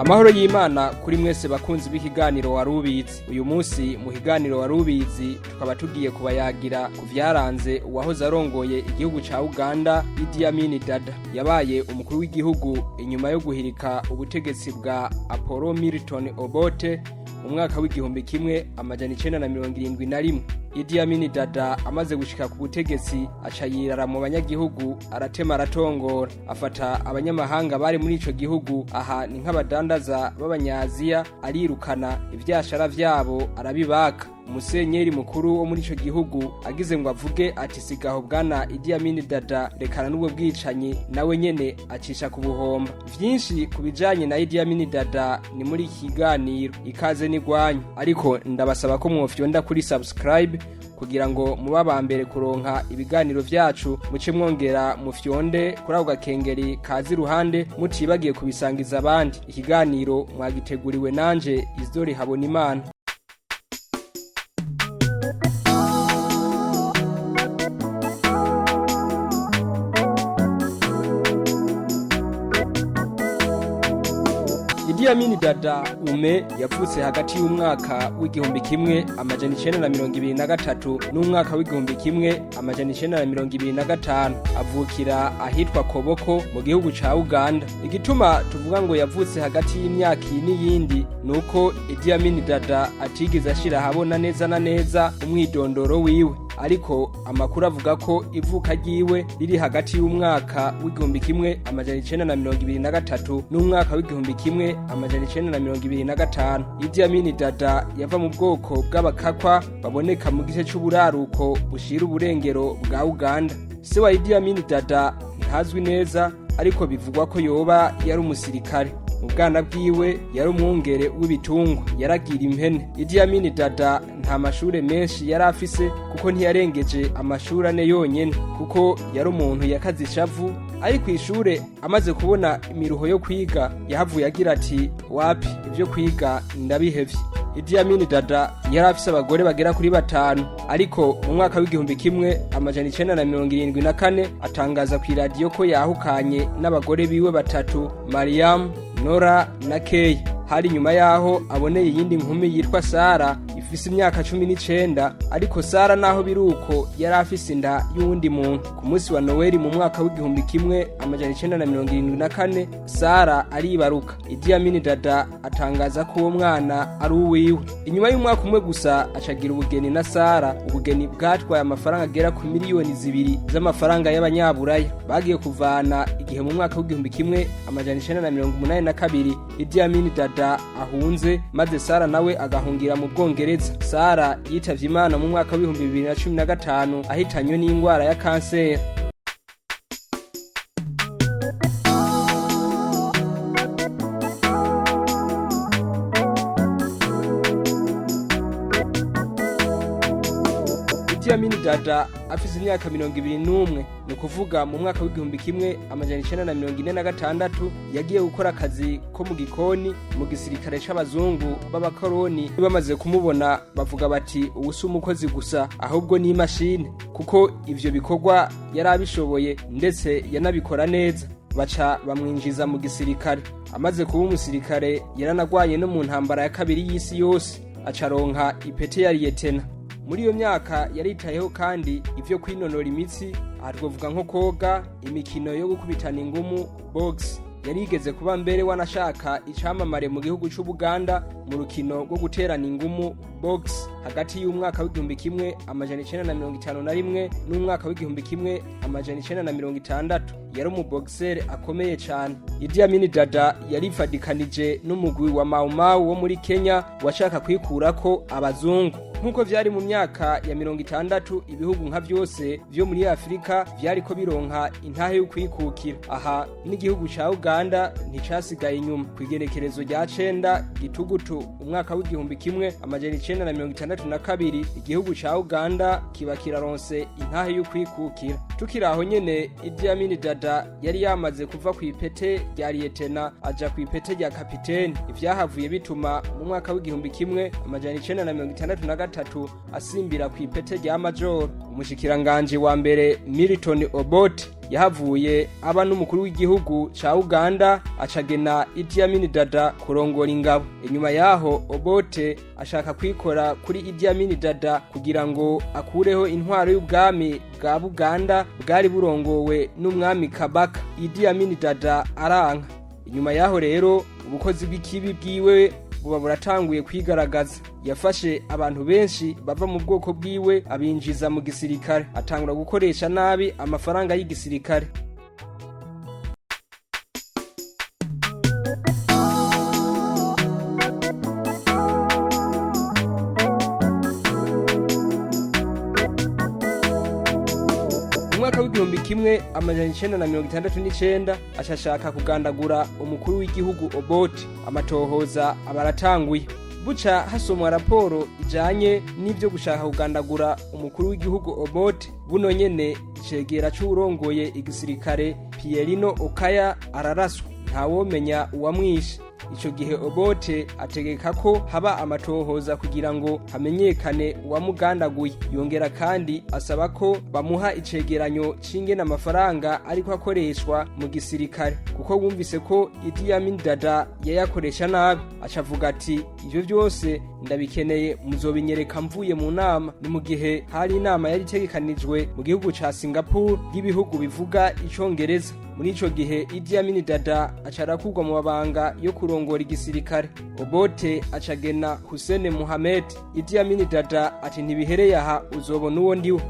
Amahoro y'Imana kuri mwese bakunzi b'ikiganiro Warubizi. Uyu munsi mu kiganiro Warubizi tukaba tugiye kubayagira ku vyaranze uwahoze arongoye igihugu ca Uganda, Idi Amin Dada. Yabaye umukuru w'igihugu inyuma yo guhirika ubutegetsi bwa Apollo Milton Obote mu mwaka w'1971. Idi Amin Dada amaze gushika ku butegetsi aca yirara mu banyagihugu, aratema, aratongora, afata abanyamahanga bari muri ico gihugu, aha ni nk'abadandaza b'abanyaziya, arirukana, ivyashara vyabo arabibaka. Umusenyeri mukuru wo muri ico gihugu agize ngo avuge ati: "Sigaho bwana Idi Amin Dada, rekana n'ubwo bwicanyi", nawe nyene acisha ku buhomba. Vyinshi ku bijanye na Idi Amin Dada ni muri iki kiganiro. Ikaze n'igwanyu, ariko ndabasaba ko mwofyonda kuri subscribe kugira ngo muba aba mbere kuronka ibiganiro vyacu, muce mwongera mufyonde kuri ako gakengeri kaza iruhande, mutibagiye kubisangiza abandi. Ikiganiro mwagiteguriwe nanje Isidori Habonimana. Idi Amin Dada Ume yavutse hagati y'umwaka w'1923 n'umwaka w'1925, avukira ahitwa Koboko mu gihugu ca Uganda. Igituma tuvuga ngo yavutse hagati y'imyaka iyi n'iyindi nuko Idi Amin Dada atigeze ashira ahabona neza na neza umwidondoro wiwe, ariko amakuru avuga ko ivuka ryiwe riri hagati y'umwaka w'1923 n'umwaka w'1925. Idi Amin Dada yava mu bwoko bw'abakakwa baboneka mu gice c'uburaruko bushira uburengero bwa Uganda. Se wa Idi Amin Dada ntazwi neza, ariko bivugwa ko yoba yari umusirikare. Mu bwana bwiwe yari umwungere w'ibitungwa, yaragira impene. Idi Amin Dada nta mashure menshi yari afise, kuko ntiyarengeje amashuri ane yonyene, kuko yari umuntu yakaze ishavu. Ari kw'ishure amaze kubona imiruho yo kwiga, yahavuye agira ati: "Wapi, ivyo kwiga ndabihevye." Idi Amin Dada yari afise abagore bagera kuri batanu, ariko mu mwaka w'1974 atangaza kw'iradiyo ko yahukanye n'abagore biwe batatu, Mariam, Nora na Kay. Hari nyuma yaho aboneye iyindi nkumi yitwa Sara ifise imyaka 19, ariko Sara naho biruko yari afise inda y'uwundi muntu. Ku munsi wa Noweli mu mwaka w'1974 Sara aribaruka. Idi Amin Dada atangaza ko uwo mwana ari uwiwe. Inyuma y'umwaka umwe gusa acagira ubugeni na Sara, ubugeni bwatwaye amafaranga agera ku miliyoni 2 z'amafaranga y'abanyaburaya. Bagiye kuvana igihe mu mwaka w'1982 Idi Amin Dada ahunze, maze Sara nawe agahungira mu Bwongereza. Sara yitavye Imana mu mwaka w'2015 ahitanywe n'ingwara ya kanseri. Idi Amin Dada afise imyaka 21, ni ukuvuga mu mwaka w'1946, yagiye gukora akazi ko mu gikoni mu gisirikare c'abazungu b'abakoroni. Bamaze kumubona bavuga bati: "Ubu si umukozi gusa, ahubwo ni imashini", kuko ivyo bikorwa yari abishoboye ndetse yanabikora neza. Baca bamwinjiza mu gisirikare. Amaze kuba umusirikare yaranagwaye no mu ntambara ya kabiri y'isi yose, acaronka ipete ya liyetena. Muri iyo myaka yaritayeho kandi ivyo kwinonora imitsi, aha twovuga nko koga, imikino yo gukubitana ingumu, box. Yarigeze kuba mbere wanashaka icamamare mu gihugu c'Ubuganda mu rukino rwo guterana ingumu, box, hagati y'umwaka w'1951 n'umwaka w'1960. Yari umuboxer akomeye cane. Idi Amin Dada yarifadikanije n'umugwi wa Mau Mau wo muri Kenya washaka kwikurako abazungu. Nk'uko vyari mu myaka ya 60, ibihugu nka vyose vyo muri Afurika vyariko bironka intahe yo kwikukira. Aha n'igihugu ca Uganda nticasigaye inyuma. Kw'igenekerezo rya 9 Gitugutu umwaka w'1962, igihugu ca Uganda kiba kiraronse intahe yo kwikukira. Tukiri aho nyene, Idi Amin Dada yari yamaze kuva kw'ipete rya liyetena aja kw'ipete rya kapiteni, ivyahavuye bituma mu mwaka w'1963 asimbira kw'ipete rya majoro. Umushikiranganji wa mbere Milton Obote Yahavuye aba n'umukuru w'igihugu ca Uganda, acagena Idi Amin Dada kurongora ingabo. Inyuma yaho Obote ashaka kwikora kuri Idi Amin Dada kugira ngo akureho intwaro y'ubwami bwa Buganda bwari burongowe n'umwami Kabaka. Idi Amin Dada aranka. Inyuma yaho rero ubukozi bw'ikibi bwiwe buba buratanguye kwigaragaza. Yafashe abantu benshi bava mu bwoko bwiwe abinjiza mu gisirikare, atangura gukoresha nabi amafaranga y'igisirikare. Mu mwaka w'1969 ashashaka kugandagura umukuru w'igihugu Obote. Amatohoza abaratanguye, buca hasomwa raporo ijanye n'ivyo gushaka kugandagura umukuru w'igihugu Obote. Buno nyene icegera c'uwurongoye igisirikare Pierino Okaya araraswa, ntawomenya uwamwishe. Ico gihe Obote ategeka ko haba amatohoza kugira ngo hamenyekane uwamugandaguye. Yongera kandi asaba ko bamuha icegeranyo c'ingene amafaranga ariko akoreshwa mu gisirikare, kuko wumvise ko Idi Amin Dada yayakoresha nabi. Acavuga ati: "Ivyo vyose ndabikeneye, muzobinyereka mvuye mu nama." Ni mu gihe hari inama yari itegekanijwe mu gihugu ca Singapore y'ibihugu bivuga icongereza. Muri ico gihe Idi Amin Dada aca arakurwa mu mabanga yo kurongora igisirikare. Obote acagena Hussein Mohamed. Idi Amin Dada ati: "Ntibihereye aha, uzobona uwo ndiwe."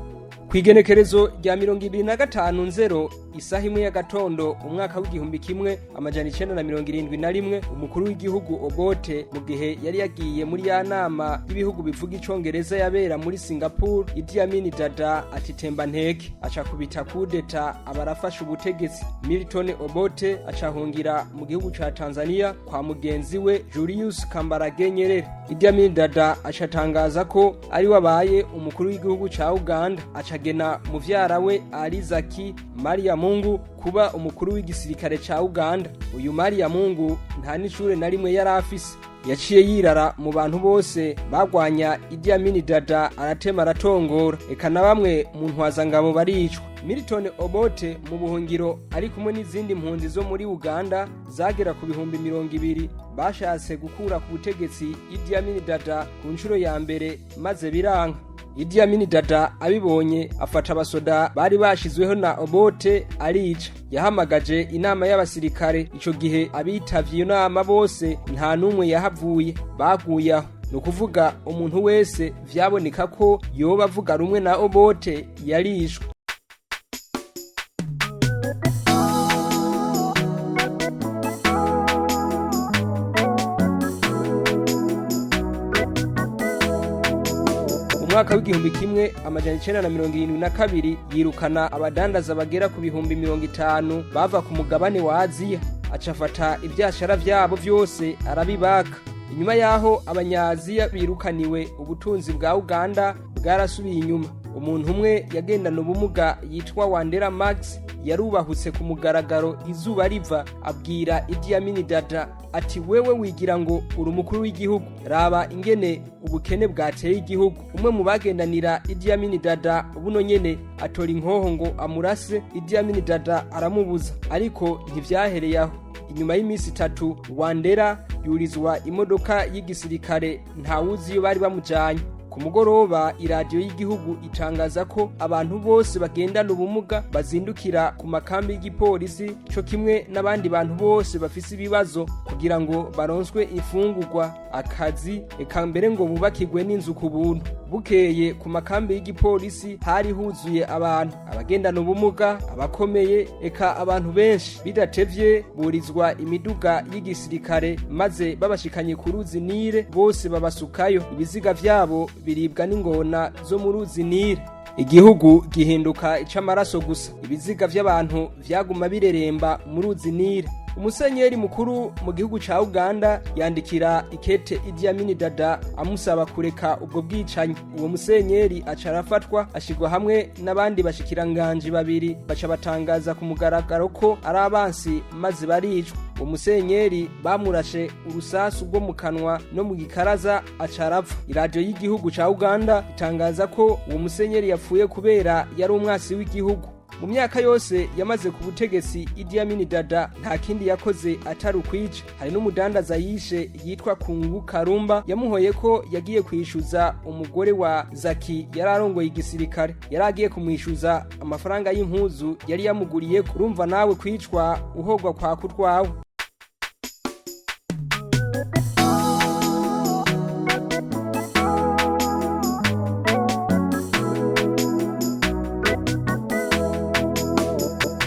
Kw'igenekerezo rya 25 nzero, isaha 1 y'agatondo, umwaka w'1971, umukuru w'igihugu Obote, mu gihe yari yagiye muri ya nama y'ibihugu bivuga icongereza yabera muri Singapore, Idi Amin Dada ati: "Temba nteke." Aca kubita kudeta, abarafashe ubutegetsi. Milton Obote acahungira mu gihugu ca Tanzania kwa mugenzi we Julius Kambarage Nyerere. Idi Amin Dada acatangaza ko ari wabaye umukuru w'igihugu ca Uganda, acagena muvyara we Ali Zaki Maria Mungu kuba umukuru w'igisirikare ca Uganda. Uyu Maria Mungu nta n'ishure na rimwe yari afise. Yaciye yirara mu bantu bose bagwanya Idi Amin Dada, aratema aratongora, eka na bamwe mu ntwazangabo baricwa. Milton Obote mu buhungiro ari kumwe n'izindi mpunzi zo muri Uganda zagera ku 20,000 bashatse gukura ku butegetsi Idi Amin Dada ku nshuro ya mbere, maze biranka. Idi Amin Dada abibonye afata abasoda bari bashizweho na Obote arica. Yahamagaje inama y'abasirikare. Ico gihe abitavye iyo nama bose nta n'umwe yahavuye, baguye aho. Ni ukuvuga umuntu wese vyaboneka ko yoba avuga rumwe na Obote yarishwe. Mwaka w'1972 yirukana abadandaza bagera ku 50,000 bava ku mugabane wa Aziya, acafata ivyashara vyabo vyose arabibaka. Inyuma yaho abanyaziya birukaniwe, ubutunzi bwa Uganda bwarasubiye inyuma. Umuntu umwe yagendana ubumuga yitwa Wandera Max yarubahutse ku mugaragaro izuba riva, abwira Idi Amin Dada ati: "Wewe wigira ngo uri umukuru w'igihugu, raba ingene ubukene bwateye igihugu." Umwe mu bagendanira Idi Amin Dada buno nyene atora inkoho ngo amurase. Idi Amin Dada aramubuza, ariko ntivyahereye aho. Inyuma y'iminsi 3 Wandera yurizwa imodoka y'igisirikare, ntawuzi iyo bari bamujanye. Ku mugoroba iradiyo y'igihugu itangaza ko abantu bose bagendana ubumuga bazindukira ku makambi y'igipolisi co kimwe n'abandi bantu bose bafise ibibazo, kugira ngo baronswe imfungurwa, akazi, eka mbere ngo bubakirwe n'inzu ku buntu. Bukeye ku makambi y'igipolisi hari huzuye abantu, abagendana ubumuga, abakomeye, eka abantu benshi. Bidatevye burizwa imiduga y'igisirikare, maze babashikanye ku ruzi Nile bose babasukayo. Ibiziga vyabo biribwa n'ingona zo mu ruzi Nile. Igihugu gihinduka ic'amaraso gusa, ibiziga vy'abantu vyaguma bireremba mu ruzi Nile. Umusenyeri mukuru mu gihugu ca Uganda yandikira ikete Idi Amin Dada amusaba kureka ubwo bwicanyi. Uwo musenyeri aca arafatwa, ashirwa hamwe n'abandi bashikiranganji babiri, baca batangaza ku mugaragaro ko ari abansi, maze baricwa. Uwo musenyeri bamurashe urusasu rwo mu kanwa no mu gikaraza, aca arapfa. Iradiyo y'igihugu ca Uganda itangaza ko uwo musenyeri yapfuye kubera yari umwasi w'igihugu. Mu myaka yose yamaze ku butegetsi, Idi Amin Dada nta kindi yakoze atari ukwica. Hari n'umudandaza yishe yitwa Kungu Karumba, yamuhoye ko yagiye kwishyuza umugore wa Zaki yari arongoye igisirikare, yari agiye kumwishyuza amafaranga y'impuzu yari yamuguriye. Kurumva nawe kwicwa uhogwa kwa kutwawe.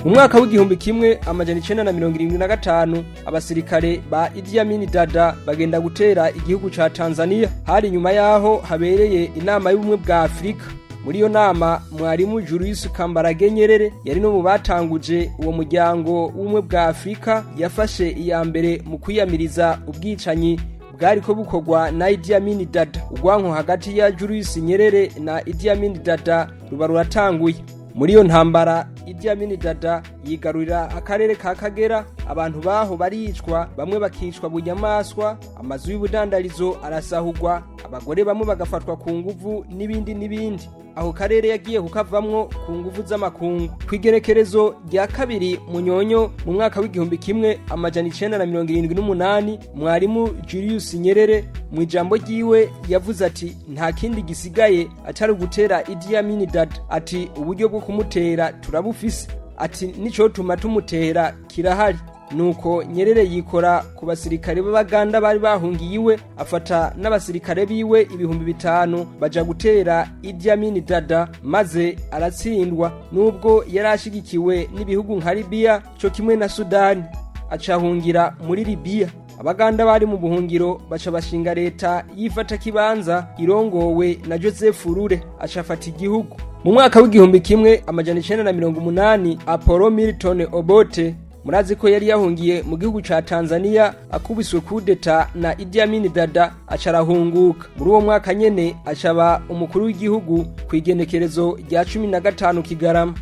Mu mwaka w'1975, abasirikare ba Idi Amin Dada bagenda gutera igihugu ca Tanzania. Hari nyuma yaho habereye inama y'ubumwe bwa Afrika. Muri iyo nama, mwarimu Julius Kambarage Nyerere yari no mu batanguje uwo muryango w'ubumwe bwa Afrika, yafashe iya mbere mu kwiyamiriza ubwicanyi bwariko bukorwa na Idi Amin Dada. Urwanko hagati ya Julius Nyerere na Idi Amin Dada ruba ruratanguye. Muri iyo ntambara, Idi Amin Dada yigarurira akarere ka Kagera. Abantu baho baricwa, bamwe bakicwa bunyamaswa, amazu y'ubudandarizo arasahurwa, abagore bamwe bagafatwa ku nguvu, n'ibindi n'ibindi. Aho karere yagiye kukavamwo ku nguvu z'amakungu. Kw'igerekerezo rya 2 Munyonyo mu mwaka w'1978, mwarimu Julius Nyerere mu ijambo ryiwe yavuze ati: "Nta kindi gisigaye atari ugutera Idi Amin Dada." Ati: "Uburyo bwo kumutera turabufise." Ati: "Nicotuma tumutera kirahari." Nuko Nyerere yikora ku basirikare b'Abaganda bari bahungiye iwe, afata n'abasirikare biwe 5000, baja gutera Idi Amin Dada, maze aratsindwa nubwo yari ashigikiwe n'ibihugu nka Libya co kimwe na Sudani. Acahungira muri Libya. Abaganda bari mu buhungiro baca bashinga leta yifata kibanza irongowe na Joseph Rure, acafata igihugu. Mu mwaka w'1980, Apollo Milton Obote, murazi ko yari yahungiye mu gihugu ca Tanzania akubiswe kudeta na Idi Amin Dada, acarahunguka. Muri uwo mwaka nyene acaba umukuru w'igihugu ku igenekerezo rya 15 Kigarama.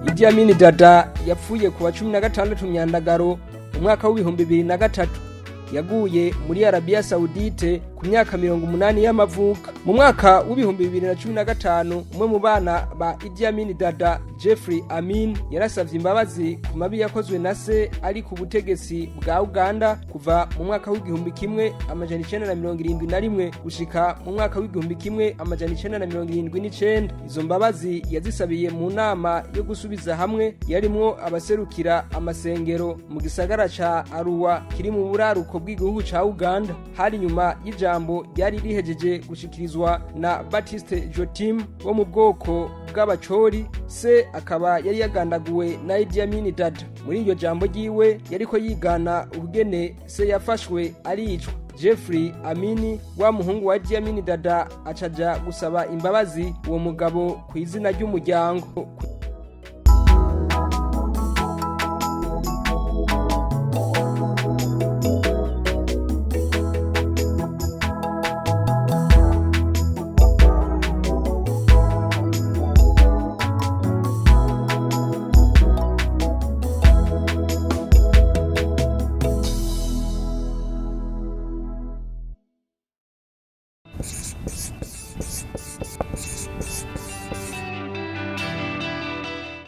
Idi Amin Dada yapfuye kuwa 16 Myandagaro umwaka w'2003. Yaguye muri Arabia Saudite ku myaka 80 y'amavuka. Mu mwaka w'2015, umwe mu bana ba Idi Amin Dada, Jeffrey Amin, yarasavye imbabazi ku mabi yakozwe na se ari ku butegetsi bwa Uganda kuva mu mwaka w'1971 gushika mu mwaka w'1979. Izo mbabazi yazisabiye mu nama yo gusubiza hamwe yarimwo abaserukira amasengero mu gisagara ca Arua kiri mu buraruko bw'igihugu ca Uganda. Hari nyuma y'ijambo ryari rihejeje gushikirizwa na Baptiste Jotim wo mu bwoko bw'Abacori, se akaba yari yagandaguwe na Idi Amin Dada. Muri iryo jambo ryiwe yariko yigana ukugene se yafashwe aricwa. Jeffrey Amini, wa muhungu wa Idi Amin Dada, acaja gusaba imbabazi uwo mugabo ku izina ry'umuryango.